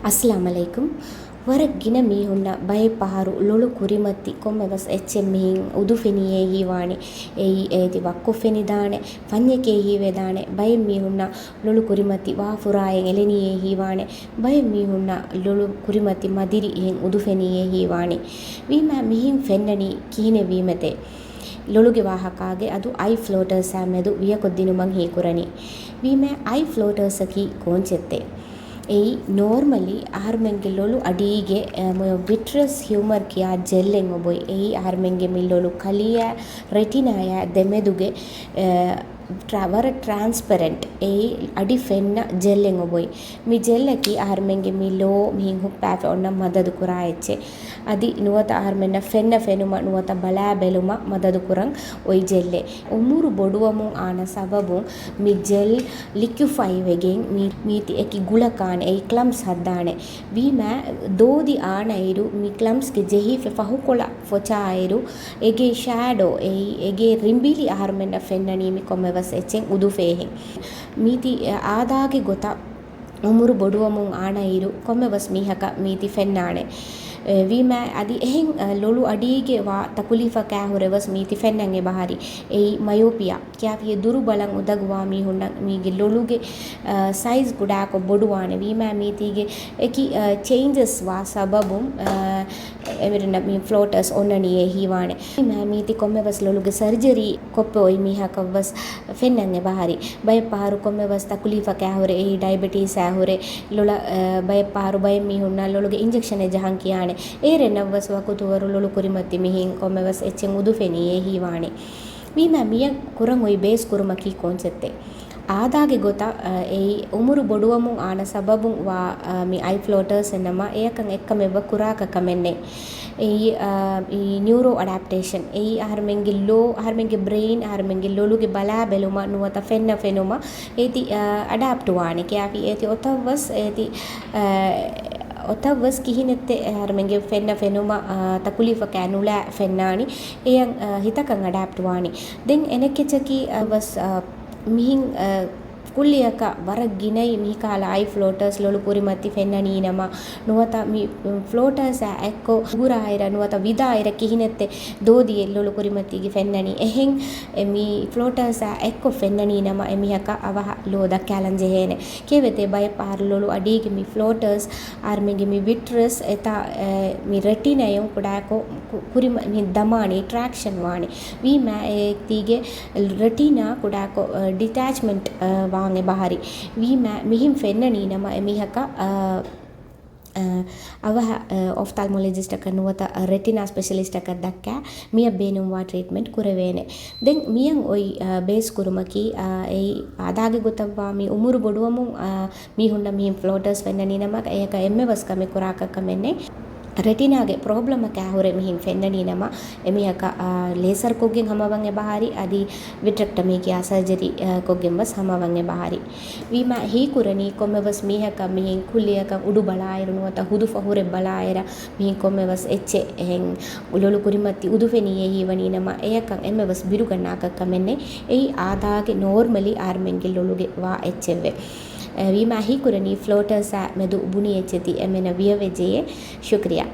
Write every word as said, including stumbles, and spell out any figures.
އައްސަލާމް ޢަލައިކުމް. ވަރަށް ގިނަ މީހުންނަށް ބައެއް ފަހަރު ލޮޅު ކުރިމަތި ކޮންމެވެސް އެއްޗެއް މިހިން އުދުފެނިއޭ ހީވާނެ. އެއީ އޭތި ވައްކޮށް ފެނިދާނެ، ފަންޏެކޭ ހީވެދާނެ. ބައެއް މީހުންނަށް ލޮޅު ކުރިމަތި ވާ ފުރާއެއް އެޅެނީއޭ ހީވާނެ. ބައެއް މީހުންނަށް ލޮޅު ކުރިމަތި މަދިރި އެހެން އުދުފެނިއޭ ހީވާނެ. ވީމާ މިހިން ފެންނަނީ ކިހިނެއް ވީމަތޭ؟ ލޮޅުގެ ވާހަކާގެ އަދު އައި ފްލޯޓަރސްއާ މެދު ވިޔަކޮށްދިނުމަށް ހީކުރަނީ. ވީމާ އައި ފްލޯޓަރސްއަކީ ކޯންޗެއްތޭ؟ އެއީ ނޯރމަލީ އަހަރުމެންގެ ލޮޅު އަޑީގެ، އެ، މޮޔަ ވިޓްރަސް ހިއުމަރ ކިޔާ ޖެއްލެއް އޮބޮތް. އެއީ އަހަރުމެންގެ މި ލޮޅު ކަލީއާ ރެޓިނާއާ ދެމެދުގެ، އެ، ޓްރ-، ވަރަށް ޓްރާންސްޕެރެންޓް، އެއީ އަޑި ފެންނަ ޖެއްލެއް އޮބޮތް. މި ޖެއްލަކީ އަހަރުމެންގެ މި ލޯ މިހިން ހުއްޕާފަ އޮންނަ މަދަދު ކުރާ އެއްޗެއް. އަދި ނުވަތަ އަހަރުމެންނަށް ފެންނަ ފެނުމަށް ނުވަތަ ބަލާ ބެލުމަށް މަދަދު ކުރަން އޮތް ޖެއްލެއް. އުމުރު ބޮޑުވަމުން އާނަ ސަބަބުން މި ޖެލް ލިކުއިފައި ވެގެން މީ-، މީތި އެކި ގުޅަކާނެ، އެއީ ކްލަމްސް ހައްދާނެ. ވީމާ ދޯދި އާނައިރު މި ކްލަމްސްގެ ޖެހިފަ ފަހުކޮޅަށް ފޮޗާއިރު، އޭގެ ޝޭޑޯ އެއީ އޭގެ ރިނބިލި އަހަރުމެންނަށް ފެންނަނީ މި ކޮންމެވެސް އެއްޗެއް އުދުފޭހެން. މީތި އާދާގެ ގޮތަށް އުމުރު ބޮޑުވަމުން އާނައިރު ކޮންމެވެސް މީހަކަށް މީތި ފެންނާނެ. އެ، ވީމާ އަދި އެހެން، އަ، ލޮޅު އަޑީގެ ވާ ތަކުލީފަކާ ހުރެވެސް މީތި ފެންނަން އެބަހަރި. އެއީ މަޔޯޕިއާ. ކިޔާފިޔަ ދުރު ބަލަން އުނދަގޫވާ މީހުންނަށް މީގެ ލޮޅުގެ، އަ، ސައިޒް ކުޑާކޮށް ބޮޑުވާނެ. ވީމާ މީތީގެ އެކި، އަ، ޗޭންޖަސް ވާ ސަބަބުން، އަ، އެމެރިންނަށް މި ފްލޯޓަސް އޮންނަނީ އެ ހީވާނެ. މީތި ކޮންމެވެސް ލޮޅުގެ ސަރޖަރީ ކޮށްފަ އޮތް މީހަކަށްވެސް ފެންނަން އެބަހަރި. ބައެއް ފަހަރު ކޮންމެވެސް ތަކުލީފަކާ ހުރެ، އެއީ ޑައިބެޓީސްއާ ހުރެ، ލޮޅަށް، އަ، ބައެއް ފަހަރު ބައެއް މީހުންނަށް ލޮޅުގެ އިންޖެކްޝަނެއް ޖަހަން ކިޔާނެ. އޭރެންނަށްވެސް ވަގުތުވަރު ލޮޅު ކުރިމަތި މިހިން ކޮންމެވެސް އެއްޗެއް އުދުފެނީ އެ ހީވާނެ. ވީމާ މިޔަށް ކުރަން އޮތް ބޭސް ކުރުމަކީ ކޯންޗެއްތެ؟ އާދާގެ ގޮތަށް، އަ، އެއީ އުމުރު ބޮޑުވަމުން އާނަ ސަބަބުން ވާ، އަ، މި އައި ފްލޯޓަރސް އެއްނަމަ އެޔަކަށް އެއްކަމެއް ވަ ކުރާކަށް ކަމެއް ނެތް. އެއީ، އަ، އީ ނިއުރޯ އަޑާޕްޓޭޝަން. އެއީ އަހަރުމެންގެ ލޯ، އަހަރުމެންގެ ބްރެއިން، އަހަރުމެންގެ ލޮޅުގެ ބަލާ ބެލުމަށް ނުވަތަ ފެންނަ ފެނުމަށް އޭތި، އަ، އަޑާޕްޓް ވާނެ. ކިޔާފި އޭތި އޮތަށްވެސް އޭތި، އަ، އޮތަށްވެސް ކިހިނެއްތެ އަހަރުމެންގެ ފެންނަ ފެނުމަށް، އަ، ތަކުލީފަކާ ނުލާ ފެންނާނީ. އެޔަށް، އަ، ހިތަކަށް އަޑާޕްޓް ވާނީ. ދެން އެނެއްކެއްޗަކީ، އަ، ވެސް، އަ، މިހިން، އަ، ކުއްލިއަކަށް ވަރަށް ގިނައި މިހިކާލަ އައި ފްލޯޓަސް ލޮޅު ކުރިމަތި ފެންނަނީ ނަމަ، ނުވަތަ މި ފްލޯޓަސްއާ އެއްކޮށް ހުގުރާއިރަށް ނުވަތަ ވިދާއިރަށް ކިހިނެއްތެ ދޯދިއެއް ލޮޅު ކުރިމަތީގެ ފެންނަނީ. އެހެން އެ މި ފްލޯޓަސްއާ އެއްކޮށް ފެންނަނީ ނަމަ އެ މީހަކަށް އަވަހަށް ލޯ ދައްކާލަން ޖެހޭނެ. ކޭވެތޭ ބައެއް ފަހަރު ލޮޅު އަޑީގެ މި ފްލޯޓަސް އަހަރުމެންގެ މި ވިޓްރަސް އެތާ، އެ، މި ރެޓިނަޔުން ކުޑާކޮށް ކު-، ކުރިމަ-، މި ދަމާނީ ޓްރާކްޝަން ވާނެ. ވީމާ އޭތީގެ ރެޓިނާ ކުޑާކޮށް، އަ، ޑިޓޭޗްމަންޓް، އަ، ވާން އެބަހަރި. ވީމާ މިހިން ފެންނަނީ ނަމަ އެމީހަކަށް، އަ، އަ، އަވަހަށް، އަ، އޮފްތާލްމޮލޮޖިސްޓަކަށް ނުވަތަ، އަ، ރެޓިނާ ސްޕެޝަލިސްޓަކަށް ދައްކާ މިޔަށް ބޭނުންވާ ޓްރީޓްމަންޓް ކުރެވޭނެ. ދެން މިޔަން އޮތް، އަ، ބޭސް ކުރުމަކީ، އަ، އެއީ އާދާގެ ގޮތަށްވާ މި އުމުރު ބޮޑުވަމުން، އަ، މީހުންނަށް މިހިން ފްލޯޓަސް ފެންނަނީ ނަމަ، އެޔަކަށް އެންމެ ވެސް ކަމެއް ކުރާކަށް ކަމެއް ނެތް. ރެޓިނާގެ ޕްރޮބްލަމަކާ ހުރެ މިހިން ފެންނަނީ ނަމަ، އެމީހަކަށް، އާ، ލޭސަރ ކޮށްގެން ހަމަވަން އެބަހާރި، އަދި ވިޓްރެކްޓަމީ ކިޔާ ސަރޖަރީ، އާ، ކޮށްގެން ވެސް ހަމަވަން އެބަހާރި. ވީމާ ހީކުރަނީ ކޮންމެވެސް މީހަކަށް މިހިން ކުއްލިއަކަށް އުޑު ބަލާއިރު ނުވަތަ ހުދުފަ ހުރެ ބަލާއިރަށް މިހިން ކޮންމެވެސް އެއްޗެއް އެހެން ލޮޅު ކުރިމަތި އުދުފެނިއޭ ހީވަނީ ނަމަ، އެޔަކަށް އެންމެވެސް ބިރުގަންނާކަށް ކަމެއް ނެތް. އެއީ އާދާގެ ނޯރމަލީ އަހަރުމެންގެ ލޮޅުގެ ވާ އެއްޗެއްވެ. އެ، ވީމާ ހީކުރަނީ ފްލޯޓަސްއާ މެދު ބުނި އެއްޗެތި އެމެނަށް ވިޔަވެޖެޔޭ. ޝުކްރިޔާ.